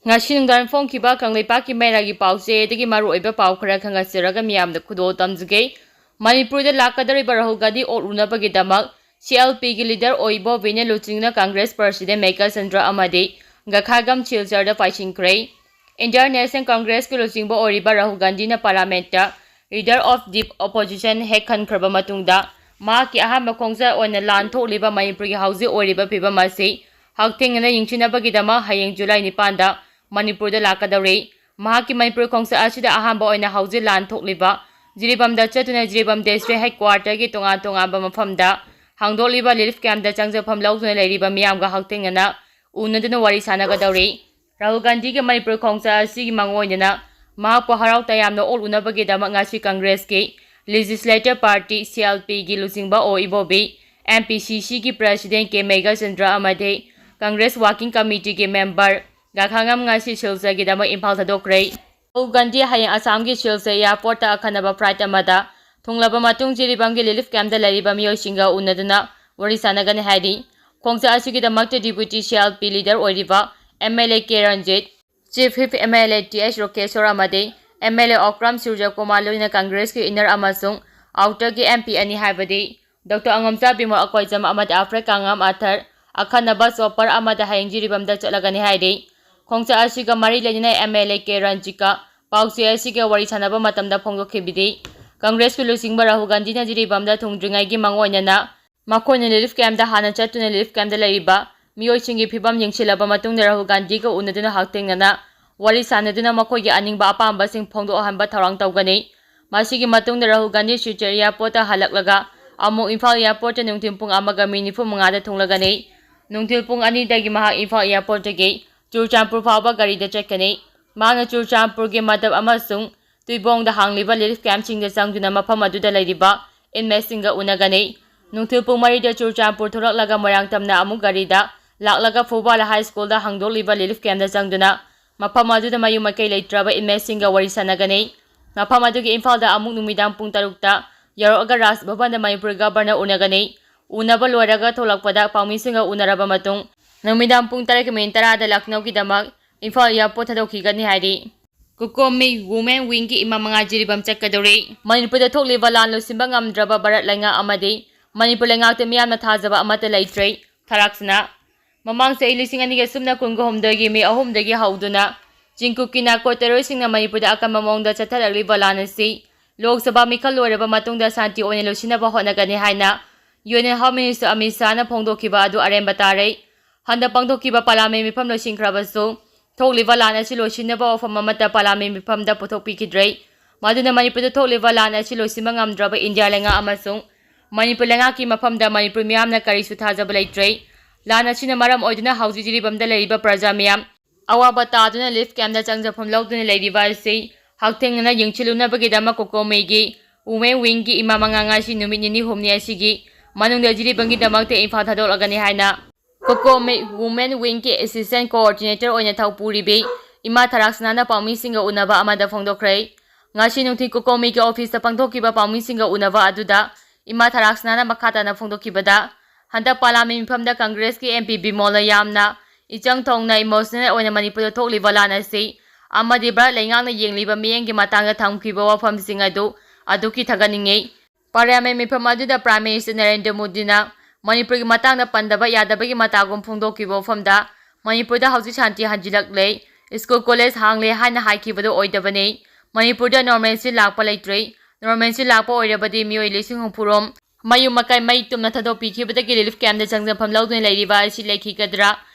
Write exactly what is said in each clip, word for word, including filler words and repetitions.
ꯉꯁꯤ ꯅꯨꯡꯗꯥꯡ ꯐꯣꯡꯈꯤꯕ ꯀꯪꯂꯩꯄꯥꯛꯀꯤ ꯃꯌꯥꯏꯒꯤ ꯄꯥꯎꯆꯦꯗꯒꯤ ꯃꯔꯨꯑꯣꯏꯕ ꯄꯥꯎ ꯈꯔ ꯈꯪꯍꯟꯖꯔꯒ ꯃꯤꯌꯥꯝꯗ ꯈꯨꯗꯣꯜ ꯇꯝꯖꯒꯦ꯫ ꯃꯅꯤꯄꯨꯔꯗ ꯂꯥꯛꯀꯗꯧꯔꯤꯕ ꯔꯥꯍꯨꯜ ꯒꯥꯟꯙꯤ ꯑꯣꯛ ꯎꯅꯕꯒꯤꯗꯃꯛ C L P ꯒꯤ leader ꯑꯣꯏꯕ ꯕꯤꯅꯦ ꯂꯨꯆꯤꯡꯅ Congress President ꯃꯦꯘꯜ ꯆꯟꯗ꯭ꯔ ꯑꯃꯗꯤ ꯒꯈꯥꯒꯝ ꯁꯤꯜꯆꯔꯗ ꯄꯥꯏꯁꯤꯟꯈ꯭ꯔꯦ꯫ Indian National Congress ꯀꯤ ꯂꯨꯆꯤꯡꯕ ꯑꯣꯏꯔꯤꯕ ꯔꯥꯍꯨꯜ ꯒꯥꯟꯙꯤꯅ Parliament ꯇ Leader of the Opposition ꯍꯦꯛ ꯈꯟꯈ꯭ꯔꯕ ꯃꯇꯨꯡꯗ, ꯃꯍꯥꯛꯀꯤ ꯑꯍꯥꯟꯕ ꯈꯣꯡꯆꯠ ꯑꯣꯏꯅ ꯂꯥꯟ ꯊꯣꯛꯂꯤꯕ ꯃꯅꯤꯄꯨꯔꯒꯤ ꯍꯧꯖꯤꯛ ꯑꯣꯏꯔꯤꯕ ꯐꯤꯕꯝ ꯑꯁꯤ ꯍꯛꯊꯦꯡꯅꯅ ꯌꯦꯡꯁꯤꯟꯅꯕꯒꯤꯗꯃꯛ ꯍꯌꯦꯡ ꯖꯨꯂꯥꯏ ꯅꯤꯄꯥꯟꯗ ꯃꯅꯤꯄꯨꯔꯗ ꯂꯥꯛꯀꯗꯧꯔꯤ꯫ ꯃꯍꯥꯛꯀꯤ ꯃꯅꯤꯄꯨꯔ ꯈꯣꯡꯆꯠ ꯑꯁꯤꯗ ꯑꯍꯥꯟꯕ ꯑꯣꯏꯅ ꯍꯧꯖꯤꯛ ꯂꯥꯟ ꯊꯣꯛꯂꯤꯕ ꯖꯤꯔꯤꯕꯥꯝꯗ ꯆꯠꯇꯨꯅ ꯖꯤꯔꯤꯕꯥꯝ District Headquarter ꯒꯤ ꯇꯣꯉꯥꯟ ꯇꯣꯉꯥꯟꯕ ꯃꯐꯝꯗ ꯍꯥꯡꯗꯣꯛꯂꯤꯕ relief camp ꯇ ꯆꯪꯖꯐꯝ ꯂꯧꯗꯨꯅ ꯂꯩꯔꯤꯕ ꯃꯤꯌꯥꯝꯒ ꯍꯛꯊꯦꯡꯅꯅ ꯎꯅꯗꯨꯅ ꯋꯥꯔꯤ ꯁꯥꯟꯅꯒꯗꯧꯔꯤ꯫ ꯔꯥꯍꯨꯜ ꯒꯥꯟꯙꯤꯒꯤ ꯃꯅꯤꯄꯨꯔ ꯈꯣꯡꯆꯠ ꯑꯁꯤꯒꯤ ꯃꯥꯡꯑꯣꯏꯅꯅ ꯃꯍꯥꯛꯄꯨ ꯍꯔꯥꯎ ꯇꯌꯥꯝꯅ ꯑꯣꯛꯂꯨꯅꯕꯒꯤꯗꯃꯛ ꯉꯁꯤ Congress ꯀꯤ Legislative Party, C L P ꯒꯤ ꯂꯨꯆꯤꯡꯕ ꯑꯣ ꯏꯕꯣꯕꯤ, M P C C ꯒꯤ President ꯀꯦ ꯃꯦꯘꯜ ꯆꯟꯗ꯭ꯔ ꯑꯃꯗꯤ Congress Working Committee ꯒꯤ member ꯒꯈꯥꯉꯝ ꯉꯁꯤ ꯁꯤꯜꯆꯔꯒꯤꯗꯃꯛ ꯏꯝꯐꯥꯜ ꯊꯥꯗꯣꯛꯈ꯭ꯔꯦ꯫ ꯔꯥꯍꯨꯜ ꯒꯥꯟꯙꯤ ꯍꯌꯦꯡ ꯑꯁꯥꯝꯒꯤ ꯁꯤꯜꯆꯔ airport ꯇ ꯑꯈꯟꯅꯕ flight ꯑꯃꯗ ꯊꯨꯡꯂꯕ ꯃꯇꯨꯡ ꯖꯤꯔꯤꯕꯥꯝꯒꯤ relief camp ꯇ ꯂꯩꯔꯤꯕ ꯃꯤꯑꯣꯏꯁꯤꯡꯒ ꯎꯅꯗꯨꯅ ꯋꯥꯔꯤ ꯁꯥꯟꯅꯒꯅꯤ ꯍꯥꯏꯔꯤ꯫ ꯈꯣꯡꯆꯠ ꯑꯁꯤꯒꯤꯗꯃꯛꯇ Deputy C L P leader ꯑꯣꯏꯔꯤꯕ M L A K Ranjit, Chief Whip M L A T H Rokeshwor ꯑꯃꯗꯤ M L A ꯑꯣꯀ꯭ꯔꯝ ꯁꯨꯔꯖꯀꯨꯃꯥꯔ ꯂꯣꯏꯅ Congress ꯀꯤ inner ꯑꯃꯁꯨꯡ outer ꯒꯤ M P ꯑꯅꯤ ꯍꯥꯏꯕꯗꯤ Doctor ꯑꯉꯝꯆꯥ ꯕꯤꯃꯣꯜ ꯑꯀꯣꯏꯖꯝ ꯑꯃꯗꯤ ꯑꯜꯐ꯭ꯔꯦꯗ ꯀꯥꯉꯝ ꯑꯥꯊꯔ ꯑꯈꯟꯅꯕ chopper ꯑꯃꯗ ꯍꯌꯦꯡ ꯖꯤꯔꯤꯕꯥꯝꯗ ꯆꯠꯂꯒꯅꯤ ꯍꯥꯏꯔꯤ꯫ ꯈꯣꯡꯆꯠ ꯑꯁꯤꯒ ꯃꯔꯤ ꯂꯩꯅꯅ M L A ꯀꯦ ꯔꯟꯖꯤꯠꯀ ꯄꯥꯎꯆꯦ ꯑꯁꯤꯒ ꯋꯥꯔꯤ ꯁꯥꯟꯅꯕ ꯃꯇꯝꯗ ꯐꯣꯡꯗꯣꯛꯈꯤꯕꯗꯤ, Congress ꯀꯤ ꯂꯨꯆꯤꯡꯕ ꯔꯥꯍꯨꯜ ꯒꯥꯟꯙꯤꯅ ꯖꯤꯔꯤꯕꯥꯝꯗ ꯊꯨꯡꯗ꯭ꯔꯤꯉꯩꯒꯤ ꯃꯥꯡꯑꯣꯏꯅꯅ ꯃꯈꯣꯏꯅ relief camp ꯇ ꯍꯥꯟꯅ ꯆꯠꯇꯨꯅ relief camp ꯇ ꯂꯩꯔꯤꯕ ꯃꯤꯑꯣꯏꯁꯤꯡꯒꯤ ꯐꯤꯕꯝ ꯌꯦꯡꯁꯤꯜꯂꯕ ꯃꯇꯨꯡꯗ ꯔꯥꯍꯨꯜ ꯒꯥꯟꯙꯤꯒ ꯎꯅꯗꯨꯅ ꯍꯛꯊꯦꯡꯅꯅ ꯋꯥꯔꯤ ꯁꯥꯟꯅꯗꯨꯅ ꯃꯈꯣꯏꯒꯤ ꯑꯅꯤꯡꯕ ꯑꯄꯥꯝꯕꯁꯤꯡ ꯐꯣꯡꯗꯣꯛꯍꯟꯕ ꯊꯧꯔꯥꯡ ꯇꯧꯒꯅꯤ꯫ ꯃꯁꯤꯒꯤ ꯃꯇꯨꯡꯗ ꯔꯥꯍꯨꯜ ꯒꯥꯟꯙꯤ ꯁꯤꯜꯆꯔ airport ꯇ ꯍꯜꯂꯛꯂꯒ ꯑꯃꯨꯛ ꯏꯝꯐꯥꯜ airport ꯇ ꯅꯨꯡꯊꯤꯜ ꯄꯨꯡ ꯑꯃꯒ ꯃꯤꯅꯤꯠ ꯅꯤꯐꯨ ꯃꯉꯥꯗ ꯊꯨꯡꯂꯒꯅꯤ꯫ ꯅꯨꯡꯊꯤꯜ ꯄꯨꯡ ꯑꯅꯤꯗꯒꯤ ꯃꯍꯥꯛ ꯏꯝꯐꯥꯜ airport ꯇꯒꯤ ꯆꯨꯔꯆꯥꯟꯄꯨꯔ ꯐꯥꯎꯕ ꯒꯥꯔꯤꯗ ꯆꯠꯀꯅꯤ꯫ ꯃꯍꯥꯛꯅ ꯆꯨꯔꯆꯥꯟꯄꯨꯔꯒꯤ ꯃꯗꯞ ꯑꯃꯁꯨꯡ ꯇꯨꯏꯕꯣꯡꯗ ꯍꯥꯡꯂꯤꯕ relief camp ꯁꯤꯡꯗ ꯆꯪꯗꯨꯅ ꯃꯐꯝ ꯑꯗꯨꯗ ꯂꯩꯔꯤꯕ inmate ꯁꯤꯡꯒ ꯎꯅꯒꯅꯤ꯫ ꯅꯨꯡꯊꯤꯜ ꯄꯨꯡ ꯃꯔꯤꯗ ꯆꯨꯔꯆꯥꯟꯄꯨꯔ ꯊꯣꯛꯂꯛꯂꯒ ꯃꯣꯏꯔꯥꯡ ꯇꯝꯅ ꯑꯃꯨꯛ ꯒꯥꯔꯤꯗ ꯂꯥꯛꯂꯒ ꯐꯨꯕꯥꯂ High School ꯗ ꯍꯥꯡꯗꯣꯛꯂꯤꯕ relief camp ꯇ ꯆꯪꯗꯨꯅ ꯃꯐꯝ ꯑꯗꯨꯗ ꯃꯌꯨꯝ ꯃꯀꯩ ꯂꯩꯇ꯭ꯔꯕ inmate ꯁꯤꯡꯒ ꯋꯥꯔꯤ ꯁꯥꯟꯅꯒꯅꯤ꯫ ꯃꯐꯝ ꯑꯗꯨꯒꯤ ꯏꯝꯐꯥꯜꯗ ꯑꯃꯨꯛ ꯅꯨꯃꯤꯗꯥꯡ ꯄꯨꯡ ꯇꯔꯨꯛꯇ ꯌꯧꯔꯛꯂꯒ ꯔꯥꯖ ꯚꯕꯟꯗ ꯃꯅꯤꯄꯨꯔ Governor ꯎꯅꯒꯅꯤ꯫ ꯎꯅꯕ ꯂꯣꯏꯔꯒ ꯊꯣꯛꯂꯛꯄꯗ ꯄꯥꯎꯃꯤꯁꯤꯡꯒ ꯎꯅꯔꯕ ꯃꯇꯨꯡ ꯅꯨꯃꯤꯗꯥꯡ ꯄꯨꯡ ꯇꯔꯦꯠꯀ ꯃꯤꯅꯤꯠ ꯇꯔꯥꯗ ꯂꯈꯅꯧꯒꯤꯗꯃꯛ ꯏꯝꯐꯥꯜ ꯌꯥꯄꯣꯠ ꯊꯥꯗꯣꯛꯈꯤꯒꯅꯤ ꯍꯥꯏꯔꯤ꯫ ꯀꯣꯀꯣꯃꯤ ꯋꯨꯃꯦꯟ ꯋꯤꯡꯒꯤ ꯏꯃꯥ ꯃꯉꯥ ꯖꯤꯔꯤꯕꯥꯝ ꯆꯠꯀꯗꯧꯔꯤ꯫ ꯃꯅꯤꯄꯨꯔꯗ ꯊꯣꯛꯂꯤꯕ ꯂꯥꯟ ꯂꯣꯏꯁꯤꯟꯕ ꯉꯝꯗ꯭ꯔꯕ ꯚꯥꯔꯠ ꯂꯩꯉꯥꯛ ꯑꯃꯗꯤ ꯃꯅꯤꯄꯨꯔ ꯂꯩꯉꯥꯛꯇ ꯃꯤꯌꯥꯝꯅ ꯊꯥꯖꯕ ꯑꯃꯠꯇ ꯂꯩꯇ꯭ꯔꯦ꯫ ꯊꯔꯥꯛꯁꯤꯅ ꯃꯃꯥꯡ ꯆꯍꯤ ꯂꯤꯁꯤꯡ ꯑꯅꯤꯒ ꯁꯨꯞꯅ ꯀꯨꯟꯒ ꯍꯨꯝꯗꯣꯏꯒꯤ ꯃꯦ ꯑꯍꯨꯝꯗꯒꯤ ꯍꯧꯗꯨꯅ ꯆꯤꯡꯀꯨꯞꯀꯤ ꯅꯥꯔꯀꯣ ꯇꯦꯔꯣꯔꯤꯁꯁꯤꯡꯅ ꯃꯅꯤꯄꯨꯔꯗ ꯑꯀꯟꯕ ꯃꯑꯣꯡꯗ ꯆꯠꯊꯔꯛꯂꯤꯕ ꯂꯥꯟ ꯑꯁꯤ ꯂꯣꯛ ꯁꯚꯥ ꯃꯤꯈꯜ ꯂꯣꯏꯔꯕ ꯃꯇꯨꯡꯗ ꯁꯥꯟꯇꯤ ꯑꯣꯏꯅ ꯂꯣꯏꯁꯤꯟꯅꯕ ꯍꯣꯠꯅꯒꯅꯤ ꯍꯥꯏꯅ ꯌꯨꯅꯤꯌꯟ ꯍꯣꯝ ꯃꯤꯅꯤꯁꯇꯔ ꯑꯃꯤꯠ ꯁꯥꯍꯅ ꯐꯣꯡꯗꯣꯛꯈꯤꯕ ꯑꯗꯨ ꯑꯔꯦꯝꯕ ꯇꯥꯔꯦ꯫ ꯍꯟꯗꯛ ꯄꯥꯡꯊꯣꯛꯈꯤꯕ ꯄꯥꯔꯂꯥꯃꯦꯟ ꯃꯤꯐꯝ ꯂꯣꯏꯁꯤꯟꯈ꯭ꯔꯕꯁꯨ ꯊꯣꯛꯂꯤꯕ ꯂꯥꯟ ꯑꯁꯤ ꯂꯣꯏꯁꯤꯟꯅꯕ ꯋꯥꯐꯝ ꯑꯃꯠꯇ ꯄꯥꯔꯂꯥꯃꯦꯟ ꯃꯤꯐꯝꯗ ꯄꯨꯊꯣꯛꯄꯤꯈꯤꯗ꯭ꯔꯦ꯫ ꯃꯗꯨꯅ ꯃꯅꯤꯄꯨꯔꯗ ꯊꯣꯛꯂꯤꯕ ꯂꯥꯟ ꯑꯁꯤ ꯂꯣꯏꯁꯤꯟꯕ ꯉꯝꯗ꯭ꯔꯕ ꯏꯟꯗꯤꯌꯥ ꯂꯩꯉꯥꯛ ꯑꯃꯁꯨꯡ ꯃꯅꯤꯄꯨꯔ ꯂꯩꯉꯥꯛꯀꯤ ꯃꯐꯝꯗ ꯃꯅꯤꯄꯨꯔ ꯃꯤꯌꯥꯝꯅ ꯀꯔꯤꯁꯨ ꯊꯥꯖꯕ ꯂꯩꯇ꯭ꯔꯦ꯫ ꯂꯥꯟ ꯑꯁꯤꯅ ꯃꯔꯝ ꯑꯣꯏꯗꯨꯅ ꯍꯧꯖꯤꯛ ꯖꯤꯔꯤꯕꯥꯝꯗ ꯂꯩꯔꯤꯕ ꯄ꯭ꯔꯖꯥ ꯃꯤꯌꯥꯝ ꯑꯋꯥꯕ ꯇꯥꯗꯨꯅ ꯔꯤꯂꯤꯐ ꯀꯦꯝꯞꯇ ꯆꯪꯖꯐꯝ ꯂꯧꯗꯨꯅ ꯂꯩꯔꯤꯕ ꯑꯁꯤ ꯍꯛꯊꯦꯡꯅꯅ ꯌꯦꯡꯁꯤꯜꯂꯨꯅꯕꯒꯤꯗꯃꯛ ꯀꯣꯀꯣꯃꯤꯒꯤ ꯋꯨꯃꯦꯟ ꯋꯤꯡꯒꯤ ꯏꯃꯥ ꯃꯉꯥ ꯉꯁꯤ ꯅꯨꯃꯤꯠ ꯅꯤꯅꯤ ꯍꯨꯝꯅꯤ ꯑꯁꯤꯒꯤ ꯃꯅꯨꯡꯗ ꯖꯤꯔꯤꯕꯥꯝꯒꯤꯗꯃꯛꯇ ꯏꯝꯐꯥꯜ ꯊꯥꯗꯣꯛꯂꯒꯅꯤ ꯍꯥꯏꯅ ꯀꯣꯀꯣꯃꯤ ꯋꯨꯃꯦꯟ ꯋꯤꯡꯒꯤ ꯑꯦꯁꯤꯁꯇꯦꯟ ꯀꯣꯑꯣꯔꯗꯤꯅꯦꯇꯔ ꯑꯣꯏꯅ ꯊꯧ ꯄꯨꯔꯤꯕꯤ ꯏꯃꯥ ꯊꯔꯥꯛꯁꯅꯥꯅ ꯄꯥꯎꯃꯤꯁꯤꯡꯒ ꯎꯅꯕ ꯑꯃꯗ ꯐꯣꯡꯗꯣꯛꯈ꯭ꯔꯦ꯫ ꯉꯁꯤ ꯅꯨꯡꯊꯤꯜ ꯀꯣꯀꯣꯃꯤꯒꯤ ꯑꯣꯐꯤꯁꯇ ꯄꯥꯡꯊꯣꯛꯈꯤꯕ ꯄꯥꯎꯃꯤꯁꯤꯡꯒ ꯎꯅꯕ ꯑꯗꯨꯗ ꯏꯃꯥ ꯊꯔꯥꯛꯁꯅꯥꯅ ꯃꯈꯥ ꯇꯥꯅ ꯐꯣꯡꯗꯣꯛꯈꯤꯕꯗ, ꯍꯟꯗꯛ ꯄꯥꯔꯂꯥꯃꯦꯟ ꯃꯤꯐꯝꯗ ꯀꯪꯒ꯭ꯔꯦꯁꯀꯤ ꯑꯦꯝ ꯄꯤ ꯕꯤꯃꯣꯜꯅ ꯌꯥꯝꯅ ꯏꯆꯪ ꯊꯧꯅ ꯏꯃꯣꯁꯅꯦꯜ ꯑꯣꯏꯅ ꯃꯅꯤꯄꯨꯔꯗ ꯊꯣꯛꯂꯤꯕ ꯂꯥꯟ ꯑꯁꯤ ꯑꯃꯗꯤ ꯚꯥꯔꯠ ꯂꯩꯉꯥꯛꯅ ꯌꯦꯡꯂꯤꯕ ꯃꯤꯠꯌꯦꯡꯒꯤ ꯃꯇꯥꯡꯗ ꯊꯝꯈꯤꯕ ꯋꯥꯐꯝꯁꯤꯡ ꯑꯗꯨ ꯑꯗꯨꯛꯀꯤ ꯊꯥꯒꯠꯅꯤꯡꯏ꯫ ꯄꯥꯔꯂꯤꯌꯥꯃꯦꯟ ꯃꯤꯐꯝ ꯑꯗꯨꯗ ꯄ꯭ꯔꯥꯏꯝ ꯃꯤꯅꯤꯁꯇꯔ ꯅꯔꯦꯟꯗ꯭ꯔ ꯃꯣꯗꯤꯅ ꯃꯅꯤꯄꯨꯔꯒꯤ ꯃꯇꯥꯡꯗ ꯄꯟꯗꯕ ꯌꯥꯗꯕꯒꯤ ꯃꯇꯥꯒꯨꯝ ꯐꯣꯡꯗꯣꯛꯈꯤꯕ ꯋꯥꯐꯝꯗ ꯃꯅꯤꯄꯨꯔꯗ ꯍꯧꯖꯤꯛ ꯁꯥꯟꯇꯤ ꯍꯟꯖꯤꯜꯂꯛꯂꯦ, ꯁ꯭ꯀꯨꯜ ꯀꯣꯂꯦꯖ ꯍꯥꯡꯂꯦ ꯍꯥꯏꯅ ꯍꯥꯏꯈꯤꯕꯗꯨ ꯑꯣꯏꯗꯕꯅꯤ꯫ ꯃꯅꯤꯄꯨꯔꯗ ꯅꯣꯔꯃꯦꯜꯁꯤ ꯂꯥꯛꯄ ꯂꯩꯇ꯭ꯔꯦ꯫ ꯅꯣꯔꯃꯦꯜꯁꯤ ꯂꯥꯛꯄ ꯑꯣꯏꯔꯕꯗꯤ ꯃꯤꯑꯣꯏ ꯂꯤꯁꯤꯡ ꯍꯨꯝꯐꯨ ꯔꯣꯝ ꯃꯌꯨꯝ ꯃꯀꯩ ꯃꯩ ꯇꯨꯝꯅ ꯊꯥꯗꯣꯛꯄꯤꯈꯤꯕꯗꯒꯤ ꯔꯤꯂꯤꯐ ꯀꯦꯝꯞꯇ ꯆꯪꯖꯐꯝ ꯂꯧꯗꯨꯅ ꯂꯩꯔꯤꯕ ꯑꯁꯤ ꯂꯩꯈꯤꯒꯗ꯭ꯔꯥ?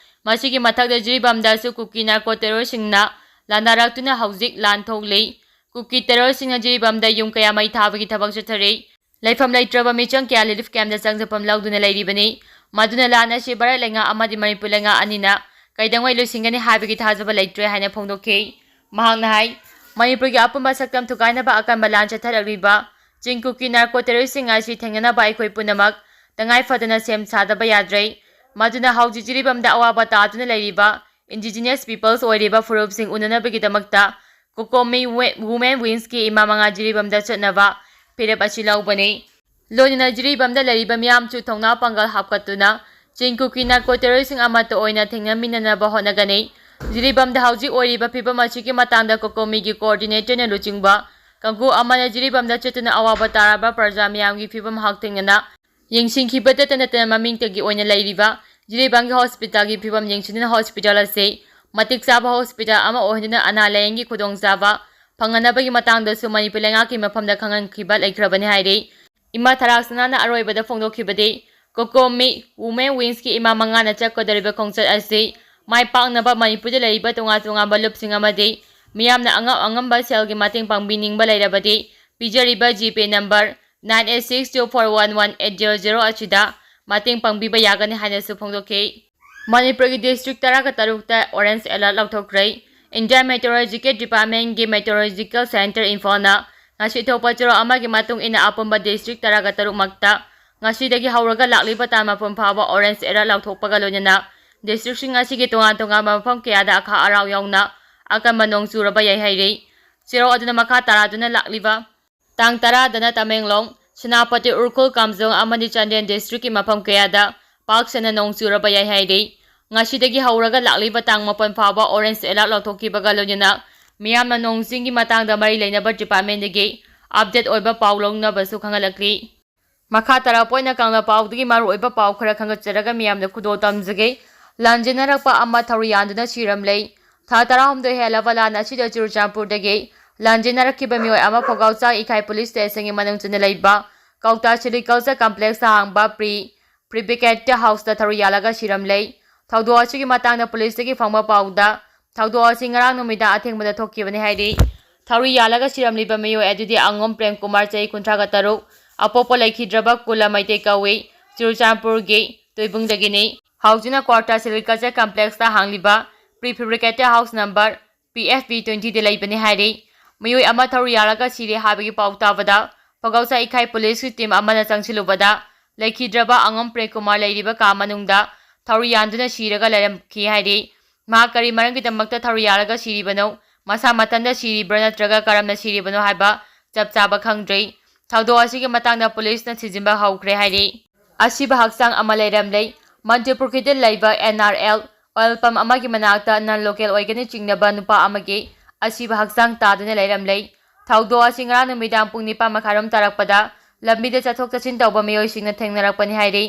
ꯃꯁꯤꯒꯤ ꯃꯊꯛꯇ ꯖꯤꯔꯤꯕꯥꯝꯗꯁꯨ ꯀꯨꯀꯤ ꯅꯥꯔꯀꯣ ꯇꯦꯔꯣꯔꯤꯁꯁꯤꯡꯅ ꯂꯥꯟꯗꯥꯔꯛꯇꯨꯅ ꯍꯧꯖꯤꯛ ꯂꯥꯟ ꯊꯣꯛꯂꯤ꯫ ꯀꯨꯀꯤ ꯇꯦꯔꯣꯔꯤꯁꯁꯤꯡꯅ ꯖꯤꯔꯤꯕꯥꯝꯗ ꯌꯨꯝ ꯀꯌꯥ ꯃꯩ ꯊꯥꯕꯒꯤ ꯊꯕꯛ ꯆꯠꯊꯔꯤ꯫ ꯂꯩꯐꯝ ꯂꯩꯇ꯭ꯔꯕ ꯃꯤꯆꯪ ꯀꯌꯥ ꯔꯤꯂꯤꯐ ꯀꯦꯝꯞꯇ ꯆꯪꯖꯐꯝ ꯂꯧꯗꯨꯅ ꯂꯩꯔꯤꯕꯅꯤ꯫ ꯃꯗꯨꯅ ꯂꯥꯟ ꯑꯁꯤ ꯚꯥꯔꯠ ꯂꯩꯉꯥꯛ ꯑꯃꯗꯤ ꯃꯅꯤꯄꯨꯔ ꯂꯩꯉꯥꯛ ꯑꯅꯤꯅ ꯀꯩꯗꯧꯉꯩ ꯂꯣꯏꯁꯤꯟꯒꯅꯤ ꯍꯥꯏꯕꯒꯤ ꯊꯥꯖꯕ ꯂꯩꯇ꯭ꯔꯦ ꯍꯥꯏꯅ ꯐꯣꯡꯗꯣꯛꯈꯤ꯫ ꯃꯍꯥꯛꯅ ꯍꯥꯏ, ꯃꯅꯤꯄꯨꯔꯒꯤ ꯑꯄꯨꯟꯕ ꯁꯛꯇꯝ ꯊꯨꯒꯥꯏꯅꯕ ꯑꯀꯟꯕ ꯂꯥꯟ ꯆꯠꯊꯔꯛꯂꯤꯕ ꯆꯤꯡ ꯀꯨꯀꯤ ꯅꯥꯔꯀꯣ ꯇꯦꯔꯣꯔꯤꯁꯁꯤꯡ ꯑꯁꯤ ꯊꯦꯡꯅꯅꯕ ꯑꯩꯈꯣꯏ ꯄꯨꯝꯅꯃꯛ ꯇꯉꯥꯏ ꯐꯗꯅ ꯁꯦꯝ ꯁꯥꯗꯕ ꯌꯥꯗ꯭ꯔꯦ꯫ ꯃꯗꯨꯅ ꯍꯧꯖꯤꯛ ꯖꯤꯔꯤꯕꯥꯝꯗ ꯑꯋꯥꯕ ꯇꯥꯗꯨꯅ ꯂꯩꯔꯤꯕ ꯏꯟꯗꯤꯖꯤꯅꯁ ꯄꯤꯄꯜꯁ ꯑꯣꯏꯔꯤꯕ ꯐꯨꯔꯨꯞꯁꯤꯡ ꯎꯅꯅꯕꯒꯤꯗꯃꯛꯇ ꯀꯣꯀꯣꯃꯤ ꯋꯦ-, ꯋꯨꯃꯦꯟ ꯋꯤꯡꯁꯀꯤ ꯏꯃꯥ ꯃꯉꯥ ꯖꯤꯔꯤꯕꯥꯝꯗ ꯆꯠꯅꯕ ꯐꯤꯔꯦꯞ ꯑꯁꯤ ꯂꯧꯕꯅꯤ꯫ ꯂꯣꯏꯅꯅ ꯖꯤꯔꯤꯕꯥꯝꯗ ꯂꯩꯔꯤꯕ ꯃꯤꯌꯥꯝꯁꯨ ꯊꯧꯅꯥ ꯄꯥꯡꯒꯜ ꯍꯥꯞꯀꯠꯇꯨꯅ ꯆꯤꯡ ꯀꯨꯀꯤ ꯅꯥꯔꯀꯣ ꯇꯦꯔꯣꯔꯤꯁꯁꯤꯡ ꯑꯃꯠꯇ ꯑꯣꯏꯅ ꯊꯦꯡꯅꯃꯤꯟꯅꯅꯕ ꯍꯣꯠꯅꯒꯅꯤ꯫ ꯖꯤꯔꯤꯕꯥꯝꯗ ꯍꯧꯖꯤꯛ ꯑꯣꯏꯔꯤꯕ ꯐꯤꯕꯝ ꯑꯁꯤꯒꯤ ꯃꯇꯥꯡꯗ ꯀꯣꯀꯣꯃꯤꯒꯤ coordinatorꯅ ꯂꯨꯆꯤꯡꯕ ꯀꯥꯡꯕꯨ ꯑꯃꯅ ꯖꯤꯔꯤꯕꯥꯝꯗ ꯆꯠꯇꯨꯅ ꯑꯋꯥꯕ ꯇꯥꯔꯕ ꯄ꯭ꯔꯖꯥ ꯃꯤꯌꯥꯝꯒꯤ ꯐꯤꯕꯝ ꯍꯛꯊꯦꯡꯅꯅ ꯌꯦꯡꯁꯤꯟꯈꯤꯕꯇꯇ ꯅꯠꯇꯅ ꯃꯃꯤꯡꯇꯒꯤ ꯑꯣꯏꯅ ꯂꯩꯔꯤꯕ ꯖꯤꯔꯤꯕꯥꯝꯒꯤ ꯍꯣꯁꯄꯤꯇꯥꯜꯒꯤ ꯐꯤꯕꯝ ꯌꯦꯡꯁꯤꯟꯗꯨꯅ ꯍꯣꯁꯄꯤꯇꯥꯜ ꯑꯁꯤ ꯃꯇꯤꯛ ꯆꯥꯕ ꯍꯣꯁꯄꯤꯇꯥꯜ ꯑꯃ ꯑꯣꯏꯍꯟꯗꯨꯅ ꯑꯅꯥ ꯂꯥꯌꯦꯡꯒꯤ ꯈꯨꯗꯣꯡꯆꯥꯕ ꯐꯪꯍꯟꯅꯕꯒꯤ ꯃꯇꯥꯡꯗꯁꯨ ꯃꯅꯤꯄꯨꯔ ꯂꯩꯉꯥꯛꯀꯤ ꯃꯐꯝꯗ ꯈꯪꯍꯟꯈꯤꯕ ꯂꯩꯈ꯭ꯔꯕꯅꯤ ꯍꯥꯏꯔꯤ꯫ ꯏꯃꯥ ꯊꯔꯥꯛ ꯁꯅꯥꯅ ꯑꯔꯣꯏꯕꯗ ꯐꯣꯡꯗꯣꯛꯈꯤꯕꯗꯤ, ꯀꯣꯀꯣꯃꯤ Women Wingsꯀꯤ ꯏꯃꯥ ꯃꯉꯥꯅ ꯆꯠꯀꯗꯧꯔꯤꯕ ꯈꯣꯡꯆꯠ ꯑꯁꯤ ꯃꯥꯏ ꯄꯥꯛꯅꯕ ꯃꯅꯤꯄꯨꯔꯗ ꯂꯩꯔꯤꯕ ꯇꯣꯉꯥꯟ ꯇꯣꯉꯥꯟꯕ ꯂꯨꯞꯁꯤꯡ ꯑꯃꯗꯤ ꯃꯤꯌꯥꯝꯅ ꯑꯉꯝ ꯑꯉꯝꯕ ꯁꯦꯜꯒꯤ ꯃꯇꯦꯡ ꯄꯥꯡꯕꯤꯅꯤꯡꯕ ꯂꯩꯔꯕꯗꯤ ꯄꯤꯖꯔꯤꯕ GPay number nine eight six two four one one eight zero zero ꯑꯁꯤꯗ ꯃꯇꯦꯡ ꯄꯥꯡꯕꯤꯕ ꯌꯥꯒꯅꯤ ꯍꯥꯏꯅꯁꯨ ꯐꯣꯡꯗꯣꯛꯈꯤ꯫ ꯃꯅꯤꯄꯨꯔꯒꯤ district ꯇꯔꯥꯒ ꯇꯔꯨꯛꯇ orange alert ꯂꯥꯎꯊꯣꯛꯈ꯭ꯔꯦ꯫ Indian Meteorological Departmentꯀꯤ Meteorological Centre ꯏꯝꯐꯥꯜꯅ ꯉꯁꯤ ꯊꯣꯛꯄ ꯆꯦꯔꯣꯜ ꯑꯃꯒꯤ ꯃꯇꯨꯡ ꯏꯟꯅ ꯑꯄꯨꯟꯕ district ꯇꯔꯥꯒ ꯇꯔꯨꯛꯃꯛꯇ ꯉꯁꯤꯗꯒꯤ ꯍꯧꯔꯒ ꯂꯥꯛꯂꯤꯕ ꯇꯥꯡ ꯃꯥꯄꯟ ꯐꯥꯎꯕ orange alert ꯂꯥꯎꯊꯣꯛꯄꯒ ꯂꯣꯏꯅꯅ districtꯁꯤꯡ ꯑꯁꯤꯒꯤ ꯇꯣꯉꯥꯟ ꯇꯣꯉꯥꯟꯕ ꯃꯐꯝ ꯀꯌꯥꯗ ꯑꯈꯥꯛ ꯑꯔꯥꯎ ꯌꯥꯎꯅ ꯑꯀꯟꯕ ꯅꯣꯡ ꯆꯨꯔꯕ ꯌꯥꯏ ꯍꯥꯏꯔꯤ꯫ ꯆꯦꯔꯣꯜ ꯑꯗꯨꯅ ꯃꯈꯥ ꯇꯥꯔꯗꯨꯅ ꯂꯥꯛꯂꯤꯕ ꯇꯥꯡ ꯇꯔꯥꯗꯅ ꯇꯃꯦꯡꯂꯣꯡ, ꯁꯦꯅꯥꯄꯇꯤ, ꯎꯈ꯭ꯔꯨꯜ, ꯀꯥꯝꯖꯣꯡ ꯑꯃꯗꯤ ꯆꯥꯟꯗꯦꯜ districtꯀꯤ ꯃꯐꯝ ꯀꯌꯥꯗ ꯄꯥꯛ ꯁꯟꯅ ꯅꯣꯡ ꯆꯨꯔꯕ ꯌꯥꯏ ꯍꯥꯏꯔꯤ꯫ ꯉꯁꯤꯗꯒꯤ ꯍꯧꯔꯒ ꯂꯥꯛꯂꯤꯕ ꯇꯥꯡ ꯃꯥꯄꯟ ꯐꯥꯎꯕ orange alert ꯂꯥꯎꯊꯣꯛꯈꯤꯕꯒ ꯂꯣꯏꯅꯅ ꯃꯤꯌꯥꯝꯅ ꯅꯣꯡ ꯆꯤꯡꯒꯤ ꯃꯇꯥꯡꯗ ꯃꯔꯤ ꯂꯩꯅꯕ departmentꯗꯒꯤ update ꯑꯣꯏꯕ ꯄꯥꯎ ꯂꯧꯅꯕꯁꯨ ꯈꯪꯍꯜꯂꯛꯂꯤ꯫ ꯃꯈꯥ ꯇꯥꯔꯛꯄ ꯑꯣꯏꯅ ꯀꯪꯂꯥ ꯄꯥꯎꯗꯒꯤ ꯃꯔꯨꯑꯣꯏꯕ ꯄꯥꯎ ꯈꯔ ꯈꯪꯒꯠꯆꯔꯒ ꯃꯤꯌꯥꯝꯗ ꯈꯨꯗꯣꯜ ꯇꯝꯖꯒꯦ꯫ ꯂꯥꯟꯖꯦꯟꯅꯔꯛꯄ ꯑꯃ ꯊꯧꯔꯤ ꯌꯥꯟꯗꯨꯅ ꯁꯤꯔꯝꯂꯦ꯫ ꯊꯥ ꯇꯔꯥꯍꯨꯝꯗꯣꯏ ꯍꯦꯜꯂꯕ ꯂꯥꯟ ꯑꯁꯤꯗ ꯆꯨꯔꯆꯥꯟꯄꯨꯔꯗꯒꯤ ꯂꯥꯟꯖꯦꯟꯅꯔꯛꯈꯤꯕ ꯃꯤꯑꯣꯏ ꯑꯃ ꯐꯣꯒꯥꯎꯆꯥꯡ ꯏꯈꯥꯏ police stationꯒꯤ ꯃꯅꯨꯡ ꯆꯟꯅ ꯂꯩꯕ ꯀꯧꯇꯥ City Culture Complexꯇ ꯍꯥꯡꯕ Pre Fabricated Houseꯇ ꯊꯧꯔꯤ ꯌꯥꯜꯂꯒ ꯁꯤꯔꯝꯂꯦ꯫ ꯊꯧꯗꯣꯛ ꯑꯁꯤꯒꯤ ꯃꯇꯥꯡꯗ policeꯇꯒꯤ ꯐꯪꯕ ꯄꯥꯎꯗ, ꯊꯧꯗꯣꯛ ꯑꯁꯤ ꯉꯔꯥꯡ ꯅꯨꯃꯤꯗꯥꯡ ꯑꯊꯦꯡꯕꯗ ꯊꯣꯛꯈꯤꯕꯅꯤ ꯍꯥꯏꯔꯤ꯫ ꯊꯧꯔꯤ ꯌꯥꯜꯂꯒ ꯁꯤꯔꯝꯂꯤꯕ ꯃꯤꯑꯣꯏ ꯑꯗꯨꯗꯤ ꯑꯉꯣꯝ ꯄ꯭ꯔꯦꯝ ꯀꯨꯃꯥꯔ, ꯆꯍꯤ ꯀꯨꯟꯊ꯭ꯔꯥꯒ ꯇꯔꯨꯛ, ꯑꯄꯣꯛꯄ ꯂꯩꯈꯤꯗ꯭ꯔꯕ ꯀꯨꯂ ꯃꯩꯇꯩ ꯀꯧꯏ, ꯆꯨꯔꯆꯥꯟꯄꯨꯔꯒꯤ ꯇꯣꯏꯕꯨꯡꯗꯒꯤꯅꯤ꯫ ꯍꯧꯖꯤꯛꯅ ꯀ꯭ꯋꯥꯔꯇꯔ ꯁꯤꯔꯤꯀꯜꯆꯔ ꯀꯝꯄ꯭ꯂꯦꯛꯁꯇ ꯍꯥꯡꯂꯤꯕ Pre Fabricated House number P F B twentyꯗ ꯂꯩꯕꯅꯤ ꯍꯥꯏꯔꯤ꯫ ꯃꯤꯑꯣꯏ ꯑꯃ ꯊꯧꯔꯤ ꯌꯥꯜꯂꯒ ꯁꯤꯔꯦ ꯍꯥꯏꯕꯒꯤ ꯄꯥꯎ ꯇꯥꯕꯗ ꯐꯒꯧꯁꯥ ꯏꯈꯥꯏ policeꯀꯤ team ꯑꯃꯅ ꯆꯪꯁꯤꯜꯂꯨꯕꯗ ꯂꯩꯈꯤꯗ꯭ꯔꯕ ꯑꯉꯣꯝ ꯄ꯭ꯔꯦꯝ ꯀꯨꯃꯥꯔ ꯂꯩꯔꯤꯕ ꯀꯥ ꯃꯅꯨꯡꯗ ꯊꯧꯔꯤ ꯌꯥꯟꯗꯨꯅ ꯁꯤꯔꯒ ꯂꯩꯔꯝꯈꯤ ꯍꯥꯏꯔꯤ꯫ ꯃꯍꯥꯛ ꯀꯔꯤ ꯃꯔꯝꯒꯤꯗꯃꯛꯇ ꯊꯧꯔꯤ ꯌꯥꯜꯂꯒ ꯁꯤꯔꯤꯕꯅꯣ, ꯃꯁꯥ ꯃꯊꯟꯇ ꯁꯤꯔꯤꯕ꯭ꯔꯥ ꯅꯠꯇ꯭ꯔꯒ ꯀꯔꯝꯅ ꯁꯤꯔꯤꯕꯅꯣ ꯍꯥꯏꯕ ꯆꯞ ꯆꯥꯕ ꯈꯪꯗ꯭ꯔꯤ꯫ ꯊꯧꯗꯣꯛ ꯑꯁꯤꯒꯤ ꯃꯇꯥꯡꯗ policeꯅ ꯊꯤꯖꯤꯟꯕ ꯍꯧꯈ꯭ꯔꯦ ꯍꯥꯏꯔꯤ꯫ ꯑꯁꯤꯕ ꯍꯛꯆꯥꯡ ꯑꯃ ꯂꯩꯔꯝꯂꯦ꯫ ꯃꯟꯇ꯭ꯔꯤꯄꯨꯈ꯭ꯔꯤꯗ ꯂꯩꯕ N R L oil pump ꯑꯃꯒꯤ ꯃꯅꯥꯛꯇ ꯅꯟ ꯂꯣꯀꯦꯜ ꯑꯣꯏꯒꯅꯤ ꯆꯤꯡꯅꯕ ꯅꯨꯄꯥ ꯑꯃꯒꯤ ꯑꯁꯤꯕ ꯍꯛꯆꯥꯡ ꯇꯥꯗꯨꯅ ꯂꯩꯔꯝꯂꯦ꯫ ꯊꯧꯗꯣꯛ ꯑꯁꯤ ꯉꯔꯥꯡ ꯅꯨꯃꯤꯗꯥꯡ ꯄꯨꯡ ꯅꯤꯄꯥꯟ ꯃꯈꯥꯏꯔꯣꯝ ꯇꯥꯔꯛꯄꯗ ꯂꯝꯕꯤꯗ ꯆꯠꯊꯣꯛ ꯆꯠꯁꯤꯟ ꯇꯧꯕ ꯃꯤꯑꯣꯏꯁꯤꯡꯅ ꯊꯦꯡꯅꯔꯛꯄꯅꯤ ꯍꯥꯏꯔꯤ꯫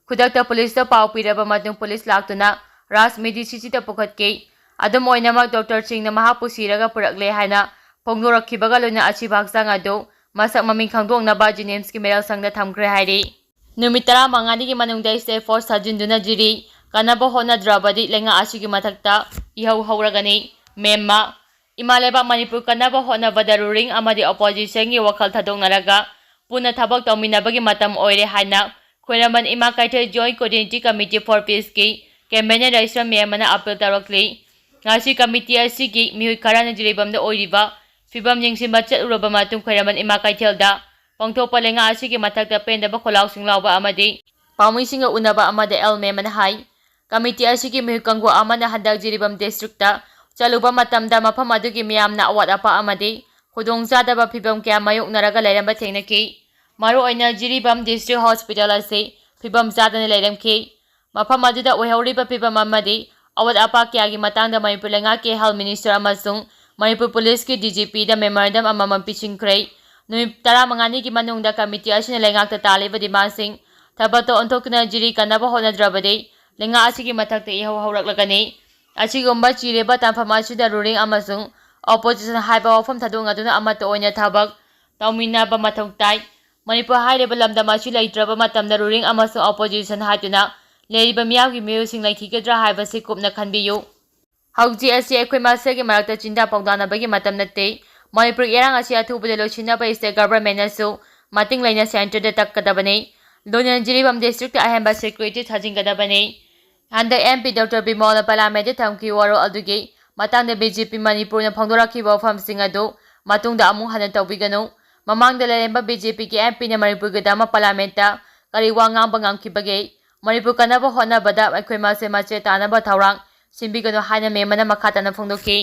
ꯈꯨꯗꯛꯇ ꯄꯨꯂꯤꯁꯇ ꯄꯥꯎ ꯄꯤꯔꯕ ꯃꯇꯨꯡ ꯄꯨꯂꯤꯁ ꯂꯥꯛꯇꯨꯅ ꯔꯥꯖ ꯃꯦꯗꯤꯁꯤꯇꯤꯗ ꯄꯨꯈꯠꯈꯤ꯫ ꯑꯗꯨꯝ ꯑꯣꯏꯅꯃꯛ ꯗꯣꯛꯇꯔꯁꯤꯡꯅ ꯃꯍꯥꯛꯄꯨ ꯁꯤꯔꯒ ꯄꯨꯔꯛꯂꯦ ꯍꯥꯏꯅ ꯐꯣꯡꯗꯣꯔꯛꯈꯤꯕꯒ ꯂꯣꯏꯅꯅ ꯑꯁꯤꯕ ꯍꯛꯆꯥꯡ ꯑꯗꯨ ꯃꯁꯛ ꯃꯃꯤꯡ ꯈꯪꯗꯣꯛꯅꯕ ꯖꯦꯅꯤꯝꯁꯀꯤ ꯃꯤꯔꯦꯜ ꯁꯪꯗ ꯊꯝꯈ꯭ꯔꯦ ꯍꯥꯏꯔꯤ꯫ ꯅꯨꯃꯤꯠ ꯇꯔꯥꯃꯉꯥꯅꯤꯒꯤ ꯃꯅꯨꯡꯗ ꯁ꯭ꯇꯦꯠ ꯐꯣꯔꯁ ꯊꯥꯖꯤꯟꯗꯨꯅ ꯖꯤꯔꯤ ꯀꯟꯅꯕ ꯍꯣꯠꯅꯗ꯭ꯔꯕꯗꯤ ꯂꯩꯉꯥꯛ ꯑꯁꯤꯒꯤ ꯃꯊꯛꯇ ꯏꯍꯧ ꯍꯧꯔꯒꯅꯤ꯫ ꯃꯦꯝꯃ, ꯏꯃꯥ ꯂꯩꯕꯥꯛ ꯃꯅꯤꯄꯨꯔ ꯀꯟꯅꯕ ꯍꯣꯠꯅꯕꯗ ꯔꯨꯂꯤꯡ ꯑꯃꯗꯤ ꯑꯣꯄꯣꯖꯤꯁꯟꯒꯤ ꯋꯥꯈꯜ ꯊꯥꯗꯣꯛꯅꯔꯒ ꯄꯨꯟꯅ ꯊꯕꯛ ꯇꯧꯃꯤꯟꯅꯕꯒꯤ ꯃꯇꯝ ꯑꯣꯏꯔꯦ ꯍꯥꯏꯅ Khwairamband Ima Keithel joint coordinating committee for ꯄꯤꯁꯀꯤ ꯀꯟꯚꯦꯅꯔ ꯔꯥꯏꯁ꯭ꯔꯝ ꯃꯦꯝꯃꯅ ꯑꯄꯤꯜ ꯇꯧꯔꯛꯂꯤ꯫ ꯉꯁꯤ ꯀꯃꯤꯇꯤ ꯑꯁꯤꯒꯤ ꯃꯤꯑꯣꯏ ꯈꯔꯅ ꯖꯤꯔꯤꯕꯥꯝꯗ ꯑꯣꯏꯔꯤꯕ ꯐꯤꯕꯝ ꯌꯦꯡꯁꯤꯟꯕ ꯆꯠꯂꯨꯔꯕ ꯃꯇꯨꯡ ꯈ꯭ꯋꯥꯏꯔꯝꯕꯟ ꯏꯃꯥ ꯀꯩꯊꯦꯜꯗ ꯄꯥꯡꯊꯣꯛꯄ ꯂꯩꯉꯥꯛ ꯑꯁꯤꯒꯤ ꯃꯊꯛꯇ ꯄꯦꯟꯗꯕ ꯈꯣꯜꯂꯥꯎꯁꯤꯡ ꯂꯥꯎꯕ ꯑꯃꯗꯤ ꯄꯥꯎꯃꯤꯁꯤꯡꯒ ꯎꯅꯕ ꯑꯃꯗ ꯑꯦꯜ ꯃꯦꯝꯃꯅ ꯍꯥꯏ꯫ ꯀꯃꯤꯇꯤ ꯑꯁꯤꯒꯤ ꯃꯤꯍꯨꯠ ꯀꯥꯡꯕꯨ ꯑꯃꯅ ꯍꯟꯗꯛ ꯖꯤꯔꯤꯕꯥꯝ ꯗꯤꯁꯇ꯭ꯔꯤꯛꯇ ꯆꯠꯂꯨꯕ ꯃꯇꯝꯗ ꯃꯐꯝ ꯑꯗꯨꯒꯤ ꯃꯤꯌꯥꯝꯅ ꯑꯋꯥꯠ ꯑꯄꯥ ꯑꯃꯗꯤ ꯈꯨꯗꯣꯡꯆꯥꯗꯕ ꯐꯤꯕꯝ ꯀꯌꯥ ꯃꯥꯌꯣꯛꯅꯔꯒ ꯂꯩꯔꯝꯕ ꯊꯦꯡꯅꯈꯤ꯫ ꯃꯔꯨꯑꯣꯏꯅ ꯖꯤꯔꯤꯕꯥꯝ ꯗꯤꯁꯇ꯭ꯔꯤꯛ ꯍꯣꯁꯄꯤꯇꯥꯜ ꯑꯁꯤ ꯐꯤꯕꯝ ꯆꯥꯗꯅ ꯂꯩꯔꯝꯈꯤ꯫ ꯃꯐꯝ ꯑꯗꯨꯗ ꯑꯣꯏꯍꯧꯔꯤꯕ ꯐꯤꯕꯝ ꯑꯃꯗꯤ ꯑꯋꯥꯠ ꯑꯄꯥ ꯀꯌꯥꯒꯤ ꯃꯇꯥꯡꯗ ꯃꯅꯤꯄꯨꯔ ꯂꯩꯉꯥꯛꯀꯤ ꯍꯦꯜꯊ ꯃꯤꯅꯤꯁꯇꯔ ꯑꯃꯁꯨꯡ ꯃꯅꯤꯄꯨꯔ ꯄꯨꯂꯤꯁꯀꯤ ꯗꯤꯖꯤꯄꯤꯗ ꯃꯦꯃꯣꯔꯦꯟꯗꯝ ꯑꯃꯃꯝ ꯄꯤꯁꯤꯟꯈ꯭ꯔꯦ꯫ ꯅꯨꯃꯤꯠ ꯇꯔꯥꯃꯉꯥꯅꯤꯒꯤ ꯃꯅꯨꯡꯗ ꯀꯃꯤꯇꯤ ꯑꯁꯤꯅ ꯂꯩꯉꯥꯛꯇ ꯇꯥꯜꯂꯤꯕ ꯗꯤꯃꯥꯟꯁꯤꯡ ꯊꯕꯛꯇ ꯑꯣꯟꯊꯣꯛꯇꯨꯅ ꯖꯤꯔꯤ ꯀꯟꯅꯕ ꯍꯣꯠꯅꯗ꯭ꯔꯕꯗꯤ ꯂꯩꯉꯥꯛ ꯑꯁꯤꯒꯤ ꯃꯊꯛꯇ ꯏꯍꯧ ꯍꯧꯔꯛꯂꯒꯅꯤ꯫ ꯑꯁꯤꯒꯨꯝꯕ ꯆꯤꯔꯤꯕ ꯇꯥꯟꯐꯝ ꯑꯁꯤꯗ ꯔꯨꯂꯤꯡ ꯑꯃꯁꯨꯡ ꯑꯣꯄꯣꯖꯤꯁꯟ ꯍꯥꯏꯕ ꯋꯥꯐꯝ ꯊꯥꯗꯣꯛꯅꯗꯨꯅ ꯑꯃꯠꯇ ꯑꯣꯏꯅ ꯊꯕꯛ ꯇꯧꯃꯤꯟꯅꯕ ꯃꯊꯧ ꯇꯥꯏ꯫ ꯃꯅꯤꯄꯨꯔ ꯍꯥꯏꯔꯤꯕ ꯂꯝꯗꯝ ꯑꯁꯤ ꯂꯩꯇ꯭ꯔꯕ ꯃꯇꯝꯗ ꯔꯨꯂꯤꯡ ꯑꯃꯁꯨꯡ ꯑꯣꯄꯣꯖꯤꯁꯟ ꯍꯥꯏꯗꯨꯅ ꯂꯩꯔꯤꯕ ꯃꯤꯌꯥꯝꯒꯤ ꯃꯤꯑꯣꯏꯁꯤꯡ ꯂꯩꯈꯤꯒꯗ꯭ꯔꯥ ꯍꯥꯏꯕꯁꯤ ꯀꯨꯞꯅ ꯈꯟꯕꯤꯌꯨ꯫ ꯍꯧꯖꯤꯛ ꯑꯁꯤ ꯑꯩꯈꯣꯏ ꯃꯁꯦꯜꯒꯤ ꯃꯔꯛꯇ ꯆꯤꯟꯖꯥꯛ ꯄꯥꯎꯗꯥꯅꯕꯒꯤ ꯃꯇꯝ ꯅꯠꯇꯦ꯫ ꯃꯅꯤꯄꯨꯔꯒꯤ ꯏꯔꯥꯡ ꯑꯁꯤ ꯑꯊꯨꯕꯗ ꯂꯣꯏꯁꯤꯟꯅꯕ ꯁ꯭ꯇꯦꯠ ꯒꯚꯔꯟꯃꯦꯟꯅꯁꯨ ꯃꯇꯤꯡ ꯂꯩꯅ ꯁꯦꯟꯇꯔꯗ ꯇꯛꯀꯗꯕꯅꯤ꯫ ꯂꯣꯏꯅꯅ ꯖꯤꯔꯤꯕꯥꯝ ꯗꯤꯁꯇ꯭ꯔꯤꯛꯇ ꯑꯍꯦꯟꯕ ꯁꯦꯀ꯭ꯌꯨꯔꯤꯇꯤ ꯊꯥꯖꯤꯟꯒꯗꯕꯅꯤ꯫ ꯍꯟꯗꯛ ꯑꯦꯝ ꯄꯤ ꯗꯣꯛꯇꯔ ꯕꯤꯃꯣꯜꯅ ꯄꯥꯔꯂꯤꯌꯥꯃꯦꯟꯠꯇ ꯊꯝꯈꯤꯕ ꯋꯥꯔꯣꯜ ꯑꯗꯨꯒꯤ ꯃꯇꯥꯡꯗ ꯕꯤ ꯖꯦ ꯄꯤ ꯃꯅꯤꯄꯨꯔꯅ ꯐꯣꯡꯗꯣꯔꯛꯈꯤꯕ ꯋꯥꯐꯝꯁꯤꯡ ꯑꯗꯨ ꯃꯇꯨꯡꯗ ꯑꯃꯨꯛ ꯍꯟꯅ ꯇꯧꯕꯤꯒꯅꯨ꯫ ꯃꯃꯥꯡꯗ ꯂꯩꯔꯝꯕ ꯕꯤ ꯖꯦ ꯄꯤꯒꯤ ꯑꯦꯝ ꯄꯤꯅ ꯃꯅꯤꯄꯨꯔꯒꯤꯗꯃꯛ ꯄꯥꯔꯂꯤꯌꯥꯃꯦꯟꯠꯇ ꯀꯔꯤ ꯋꯥ ꯉꯥꯡꯕ ꯉꯝꯈꯤꯕꯒꯦ? ꯃꯅꯤꯄꯨꯔ ꯀꯟꯅꯕ ꯍꯣꯠꯅꯕꯗ ꯑꯩꯈꯣꯏ ꯃꯁꯦꯜ ꯃꯆꯦ ꯇꯥꯅꯕ ꯊꯧꯔꯥꯡ ꯁꯤꯟꯕꯤꯒꯅꯨ ꯍꯥꯏꯅ ꯃꯦꯝ ꯑꯃꯅ ꯃꯈꯥ ꯇꯥꯅ ꯐꯣꯡꯗꯣꯛꯈꯤ꯫